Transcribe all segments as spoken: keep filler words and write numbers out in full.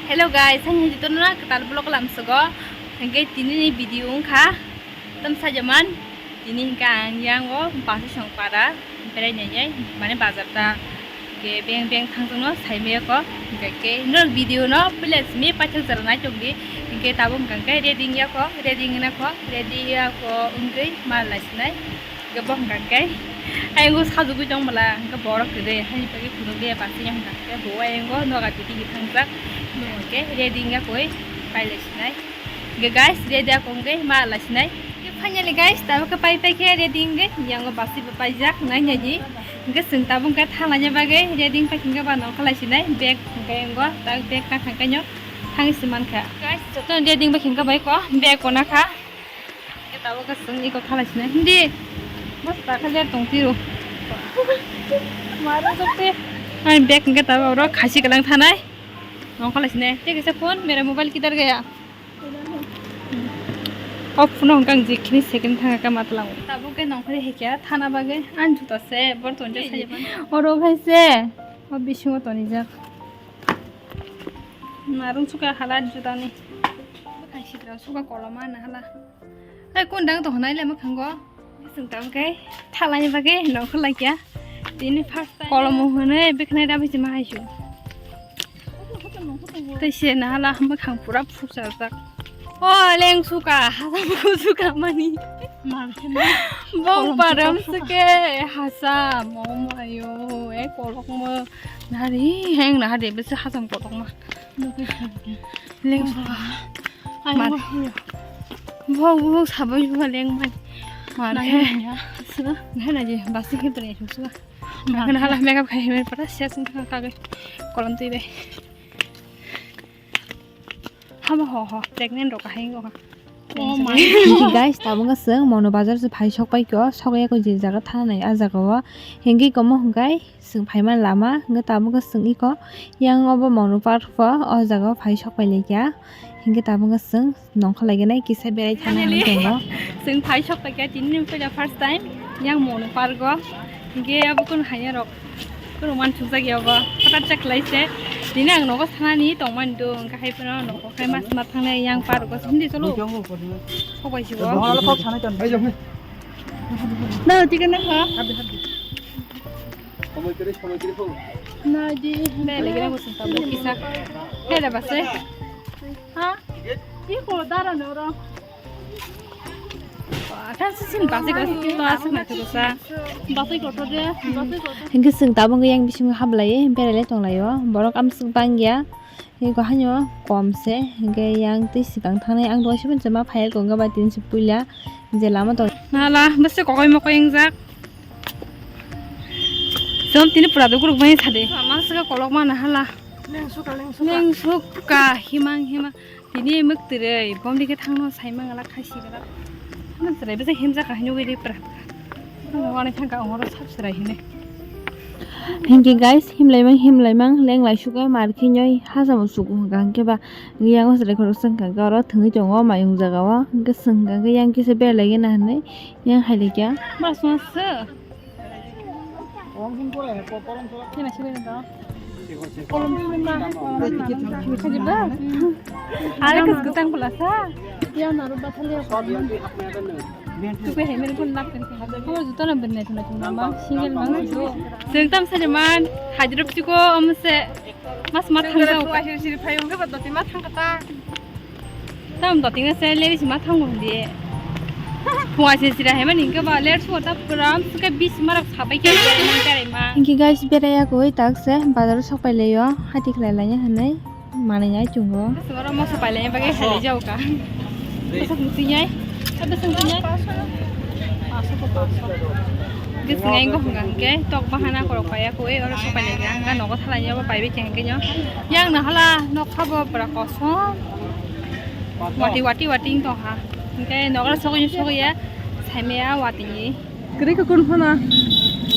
Hello guys, hani hajito na kwtal vlog lamsogo. Hingke tini ni video wngkha tam sajaman. Tini hingke ang yang o basi song para berai nai mane bazar ta ke beng beng thang tongno sai maya ko. Hingke ke no video no village me paithak jora nai tong di. Hingke tabuk hingke ready ya ko, ready na ko, ready ya ko wngwi mal lai sinai. Hingke bo hingka khe ayang o sajugwi tong bwla, hingke borok kwrwi hani bagwi phunukliya basi hingka khe bo ayang o noga titi thangjak nung khe ready wngya koi pailai sinai. Hingke guys, ready ako wngwi ma lai sinai. Finally guys, tabuk khe pai pai khe ready wngwi yang o basi bo paijak nai nai di. Hingke chwng tabuk khe thanglani bagwi ready wngpai hingke ba nongkha lai sinai bag hingke yang o tak bag ka thangkhe nyo thangwi se mankha. Guys, joto ready wngbai hingke bai ko bag ko nakha. Tabuk khe chwng iko thala sinai. Hindi. Mas ta khajar tong tiro. Maro jokte. Ai bag hingke tabuk oro khasi kalang thanai. Nong khala sinai. Te kisa phone, mera mobile kidhar gaya? O phone hongkang jikini second thanga ka matlang. Tabuk khe nong khali hekya thana bagwi. An juta se, bor tonja sai. Oro khai se. O bisingo tonijak. Narung suka hala jutani. Bukai sidra suka koloma na hala. Ai kun dang to hanai le makhango. Sung tam kai thalani bagwi nongkhor laikya. Tini first time. Kolomo hwnwi bikhnai da bisi ma haisu. Tei se na hala makhang pura phuksa jak. O leng suka, hasam ko suka mani. Bong param suke hasam, omayo, e kolok mo. Nari heng na hade bisi hasam kolok ma. Leng suka. Mar. Bong bong sabai suka leng mani. Mar he. Suka. Na na je basi ke bre suka. Mar. Na hala makeup khai he para ses suka kagai. Kolom tui be. Haba ho ho, pregnant rok ahai wngkha. Oh my. Guys, tabuk chwng Mono Bazar se phai sok pai kho, sok ya kho je jaga thanai a jaga o. Hingke komo hingkai chwng phaima lama, hingke tabuk chwng iko yang obo Mono Park pho o jaga o phai sok pai laikha. Hingke tabuk chwng nongkha laigenai kisa berai thana. Finally, hingke chwng phai sok pai kha tini ni puila first time yang Mono Park o. Hingke abo kun hanya rok. Kunu man chukjak ya ba, hothat chak lai se. Tini ang nogo sanani tongmani do, hingke hai phano nogo khai mas ma thangnai yang par go hindi cholo. Sok bai si go. Na, tiket na kha? Na, di. Bele gina musim tabuk kisa. Hele base. Ha? Iko dara no ro. Kan sisin basi ko sisin to asuk na tuko sa. Basi ko to de, basi ko to. Hingke chwng tabuk yang bisingo hablai, berai le tong lai o. Borok amsuk bang ya. Iko hanyo kom se. Hingke yang tei sikang thangnai ang dua siben chama phai ko wngka bai tin si puila je lama tong. Nala, basi kokoi mokoi wngjak. Som tini pura dukuruk bai sade. Mama saka kolok mana hala. Leng suka, leng suka. Leng suka, himang, himang. Tini mwktwrwi, bomdi khe thangno saimang ala khasi gala. Ano chwrai bwsa himjak kha hinwi ri pra. Ano wani thangka ongoro sab chwrai hine. Hingke guys, himlaimang, himlaimang, leng lai suka mar khe nyoi hajamo suku hwnkha hwnkhe ba. Yang o chwrai khorok sengkha hwnkhe oro thwngwi tongo mayung jaga o. Hwnkhe sengkha hwnkhe yang kisa belai gana hinwi yang hai laikha. Ba songsa. Are kas gutang pula sa. Ya naru bathali. Tu ke hemel kun lak kan. Kamu juta na benne tu na tu nama single mang tu. Sengtam sajaman hajrop siko amse mas mat thang jao. Siri siri phayung ke bat doti mat thang kata. Tam doti nga se leri sima thango hindi. Phunga se sira hema ningke ba ler suwa ta pura am suka bis marak sabai ke nang karai ma. Hingke guys, berai ya koi tak se bazar o sok pai leyo, hati khlai laina hinwi manwi nai chungo. Sumaro moso pai laina bagwi hai jao ka. Moso muti nai. Ada sung tu nai. Paso ko paso. Hingke swngai wngkha hwnkha hwnkhe tok bahana korok paiya koi oro sok pai laina hwnkha nogo thalai ya bo pai bai khe hwnkhe nyo. Yang na hala nok habo pura kosom. Wati wati wati wng tong ha. Hingke nogra sogwi sogwi ya saimaya wati ni. Kwrwi khe kun phano.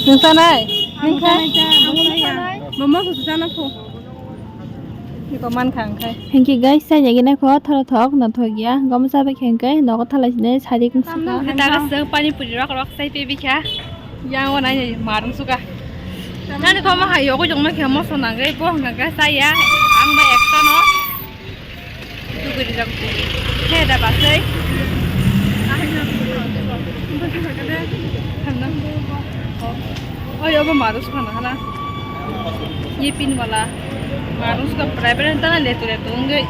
Nung tanai? Nung kha? Mama su jana pho. Iko man kha ang khai. Hingke guys, sai yagi na kho thoro thok na thok ya. Gom sa ba kheng kai nogo thalai sine sari kung suka. Hita ga seng pani puri rok rok sai pe bikha. Yang o nai marung suka. Nani kho ma hayo ko jong ma khe moso nang gai po nang ga sai ya. Ang ba ekta no. Tugui rijak. He da basai. Oi, obo marus phano hala. Ye pin wala. Marus ka private tana letu letu ungge.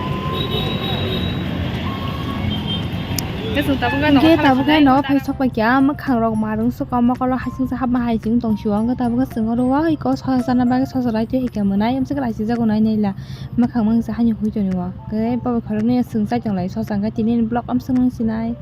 Kesung tabung ka no. Ge tabung ka no phai sok pa kya, mwkhang rok marung sok, mokolo hasing sa hapma hai jing tong sio. Ang tabung ka sing oro wa, iko sosa sana bagi sosa lai tu hika mwnai, amsa ka lai si jago nai nai la. Mwkhang mang sa hani hui toni wa. Ge baba khorok ni sing sa tong lai sosa ang ka tini block am sung mang sinai.